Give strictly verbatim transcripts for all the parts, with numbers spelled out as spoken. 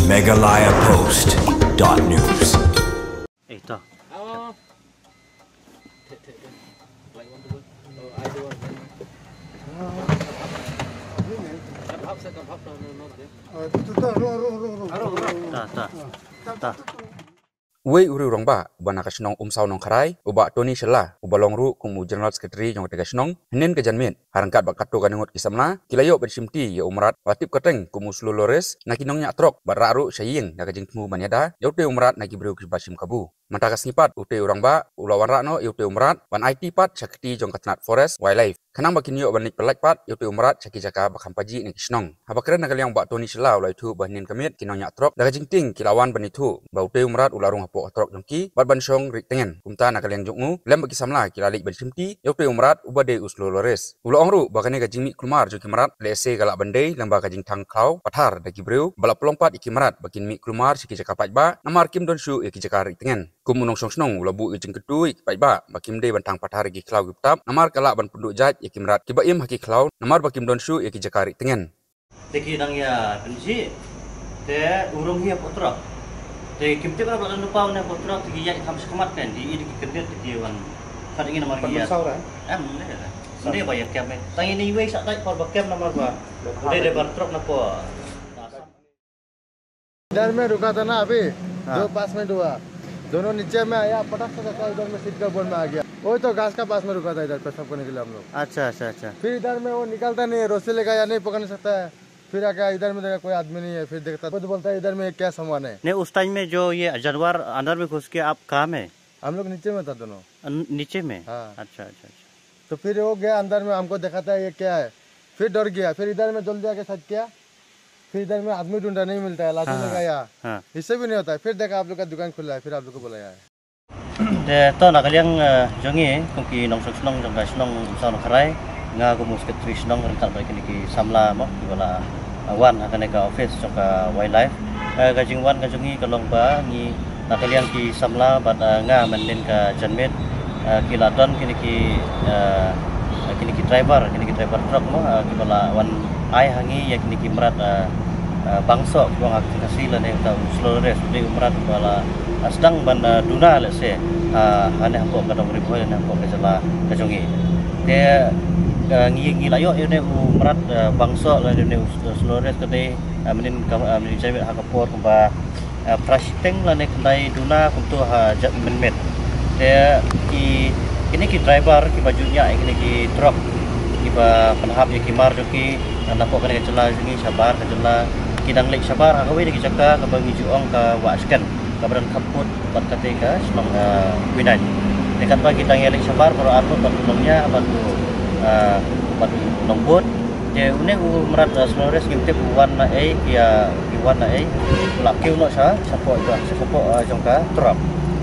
Meghalaya Post dot news. Eh, to. Ta, ta. Ta. Uwei u riew rangbah uba na ka shnong Umsaw Nongkharai, u Bah Tony Shylla, uba long ruh kum u General Secretary jong kata ka shnong, hynnin ka janmiet, ha ryngkat bad katto katne ngut ki samla, ki la ïoh ban shimti ïa u mrad ba tip kyrteng kum u Slow Loris na ki nongñiah trok bad rah ruh sha ïing da ka jingthmu ban ïada ïa utei u mrad na ki briew kiba shim kabu. Mynta ka sngi pat utei u rangbah u la wanrah noh ïa utei u mrad ban aiti pat sha kti jong ka tnat Forest Wildlife, khnang ba kin ïoh ban leit pyllait pat ïa utei u mrad sha ki jaka ba kham pajih na ki shnong. Haba kren na ka liang u Bah Tony Shylla u la ïathuh ba hynnin ka miet ki nongñiah trok da ka jingtieng ki la wan ban ïathuh ba utei u mrad u la rung hapoh ka trok jong ki bad ban shong rieh tngen. Kumta na ka liang jong u lem bad ki samla ki la leit ban shimti ïa utei u mrad uba dei u Slow Loris. U la ong ruh ba kane ka jingmih kulmar jong ki mrad lehse ka lah ban dei lyngba ka jingthang khlaw pathar da ki briew ba la pynlong pat ïa ki mrad ba kin mih kulmar sha ki jaka paidbah namar kim don shuh ïa ki jaka rieh tngen. Kum u nongshong shnong u la buh ïa ka jingkyntu ïa ki paidbah ba kim dei ban thang pathar ïa ki khlaw kiba tap namar ka lah ban pynduh jait ïa ki mrad kiba im ha ki khlaw namar ba kim don shuh ïa ki jaka rieh tngen. Te ki dang ïa pynjih te u rung hi hapoh trok. Te kim tip ba la don lypa une hapoh trok, te ki ïaid kham shakhmat, kan, ki ïa ki kyndit, te ki wan. Kat ngi namar ki ïa. Em ne. Ne ba ïa kem eh. Tang ïa ne iwei sa dait por ba kem namar ba. Dei dei bar trok na ko. इधर में रुका था ना अभी, हाँ। जो पास में हुआ, दोनों नीचे में आया, पटक से देखा, इधर में सीट का बोन में आ गया। वही तो घास का पास में रुका था इधर पेशाब करने के लिए हम लोग। अच्छा, अच्छा, अच्छा। फिर इधर में वो निकलता नहीं है, रस्सी लेकर या नहीं पकड़ सकता है। फिर आके इधर में देखा कोई आदमी नहीं है, फिर देखता, खुद बोलता है इधर में क्या सामान है। नहीं, उस टाइम में जो ये जानवर अंदर में घुस के आप कहाँ में? हम लोग नीचे में था दोनों। अन-, नीचे में? हाँ। अच्छा, अच्छा, अच्छा। तो फिर वो गया अंदर में, हमको दिखाता है ये क्या है, फिर डर गया, फिर इधर में जल्दी आके साइड किया, फिर इधर में आदमी ढूंढा, नहीं मिलता है, लाठी हाँ, लेकर आया, हाँ। इससे भी नहीं होता है। फिर देखा आप लोग का दुकान खुला है, फिर आप लोग को बुलाया है। Te to na ka liang, eh, jong ngi kum ki nongshong shnong jong ka shnong Umsaw Nongkharai, nga kum u secretary shnong ryngkat bad kine ki samla mo kiba la, eh, wan ha kane ka office jong ka Wildlife. Eh, ka jingwan ka jong ngi ka long ba ngi na ka liang ki samla bad, eh, nga mynhynnin ka janmiet, eh, ki la don kine ki, eh, kine ki driver, kine ki driver truck mo, eh, kiba la wan ai ha ngi ïa kine ki mrad, eh, eh, bangsoh kiba ong ha ka Khasi lane uta u Slow Loris, u dei u mrad uba la, eh, sdang ban, eh, duna lehse, eh, hangne hapoh ka dong Ri Bhoi lane hapoh ka jylla ka jong ngi. Te, eh, ngi, ngi la ïoh ïa une u mrad, eh, bangsoh lane une u Slow Loris ka dei, eh, mynhynnin ka, eh, mynhynnin janmiet ha ka por kumba, eh, phra shiteng lane khyndai duna kumto ha jait mynmiet. Te ki, kine ki driver kiba ju ñiah ïa kine ki truck kiba pynhap ïa ki mar jong ki, eh, napoh kane ka jylla jong ngi shabar ka jylla, ki dang leit shabar ha kawei na ki jaka kaba ngi ju ong ka Wah Shken, kaba don khappud bad katei ka shnong, eh, Winain. Te katba ki dang ïaleit shabar baroh arngut bad u nongñiah bad u, eh, bad u nongbud. Te une u mrad, eh, Slow Loris ngim tip u wan na ei, ki, eh, ki wan na ei. U la kiew noh sha, shapoh, shapoh, eh, jong ka truck.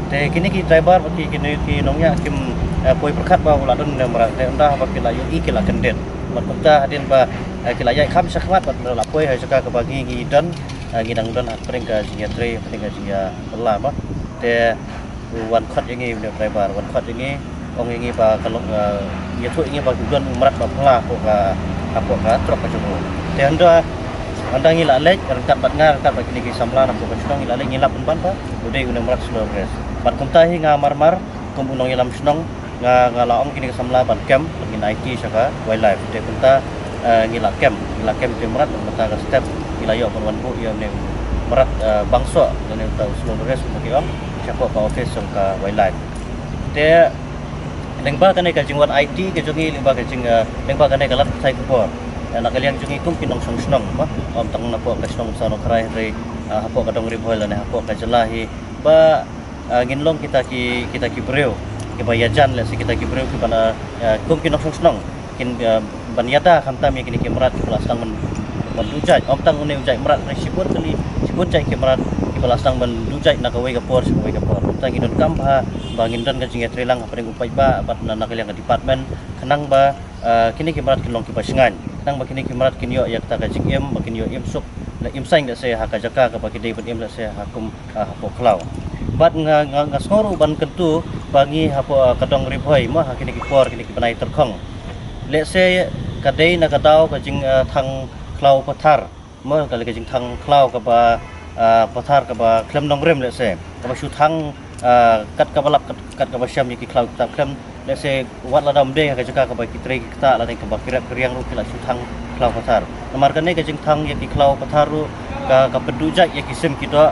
Te kine ki driver bad ki, kine ki nongñiah kim, eh, poi pyrkhat ba u la don une u mrad. Te ynda haba ki la ïohi ki la kyndit. Bad kumta hadien ba, eh, ki la ïaid kham shakhmat bad la poi ha jaka kaba ngi ngi don, eh, ngi dang don ha pdeng ka jingïatrei, pdeng ka jingïakylla ba. Te u wan khot ïa ngi une u driver, wan khot ïa ngi, ong ïa ngi ba ka long, eh, ïathuh ïa ngi ba u don u mrad ba phylla hapoh ka, hapoh ka truck ka jong u. Te ynda, ynda ngi la leit ryngkat bad nga, ryngkat bad kine ki samla na hapoh ka shnong, ngi la leit ngi lap pynban ba u dei une u mrad Slow Loris. Bad kumta hi nga mar mar kum u nongïalam shnong, nga, nga la ong kine ki samla ban kem, ban ngin aiti sha ka Wildlife. Te kumta, eh, ngi la kem, ngi la kem ïa u mrad, mynta ka step ngi la ïoh ban wan buh ïa une u mrad, eh, bangsoh, ïa une uta u Slow Loris kumba ki ong, shapoh ka office jong ka Wildlife. Te lyngba kane ka jingwan aiti ka jong ngi, lyngba ka jing, eh, lyngba kane ka lad pathai khubor, eh, na ka liang jong ngi kum ki nongshong shnong ba, ym tang napoh ka shnong Umsaw Nongkharai hynrei, eh, hapoh ka dong Ri Bhoi lane hapoh ka jylla hi ba, eh, ngin long kita ki, kita ki briew kiba ïajan, lehse kita ki briew kiba na, eh, kum ki nongshong shnong kin, eh, ban ïada khamtam ïa kine ki mrad kiba la sdang ban, ban duh jait. Ym tang une u jait mrad, hynrei shibun tylli, shibun jait ki mrad kiba la sdang ban duh jait na kawei ka por sha kawei ka por. Kumta ngi donkam bha ba ngin don ka jingïatreilang hapdeng u paidbah bad na, na ka liang ka department khnang ba, eh, kine ki mrad kin long kiba shngaiñ, khnang ba kine ki mrad kin ïoh ïa kata ka jingim, ba kin ïoh im suk, la im saiñ lehse ha ka jaka kaba ki dei ban im lehse ha kum, eh, hapoh khlaw. Bad nga, nga, nga sngew ruh ban kyntu ba ngi hapoh, eh, ka dong Ri Bhoi mo ha kine ki por, kine ki bnai tyrkhong, lehse ka dei na ka daw ka jing, eh, thang khlaw pathar. Mo ka lei ka jingthang khlaw kaba, ah, pathar kaba khlem nongrim lehse, kaba shu thang, ah, kat kaba lap, kat, kat kaba shem ïa ki khlaw kitab khlem, lehse wat lada ym dei ha ka jaka kaba ki trei ki ktah lane kaba ki rep ki riang ruh ki la shu thang khlaw pathar. Namar kane ka jingthang ïa ki khlaw pathar ruh ka, ka pynduh jait ïa ki sim ki doh,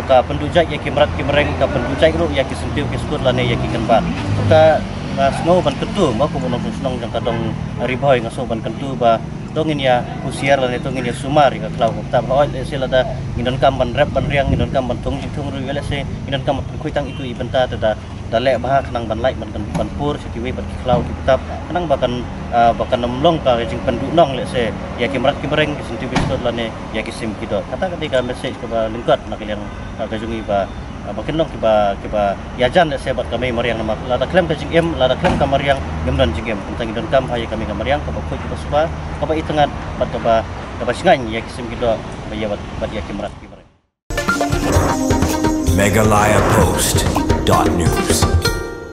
ka pynduh jait ïa ki mrad ki mreng, ka pynduh jait ruh ïa ki syntiew ki skud lane ïa ki kynbat. Ka, nga sngew ban kyntu, nga kum u nongshong shnong jong ka dong Ri Bhoi nga sngew ban kyntu ba to ngin ïa husiar lane to ngin ïa sumar ïa ka khlaw ka ktah. Hooid, lehse lada ngin donkam ban rep ban riang, ngin donkam ban thung jingthung ruh, lehse ngin donkam ban pynkhuid tang itu i bynta te da, da leh bha khnang ban lait ban, ban pur sha kiwei pat ki khlaw ki ktah khnang ba kan, ah, ba kan ym long ka jingpynduhnong lehse ïa ki mrad ki mreng, ki syntiew ki skud lane ïa ki sim ki doh. Kata ka dei ka message kaba lyngkot na ka liang, ah, ka jong ngi ba, ah, ba kin long kiba, kiba ïajan lehse bad ka mei mariang namar lada khlem ka jingim, lada khlem ka mariang ngim don jingim. Tang ngi donkam ha ïa ka mei ka mariang kaba khuid kaba suba, kaba itynnad bad kaba, kaba shngaiñ ïa ki sim ki doh ba ïa bad, bad ïa ki mrad ki mreng. Meghalaya Post.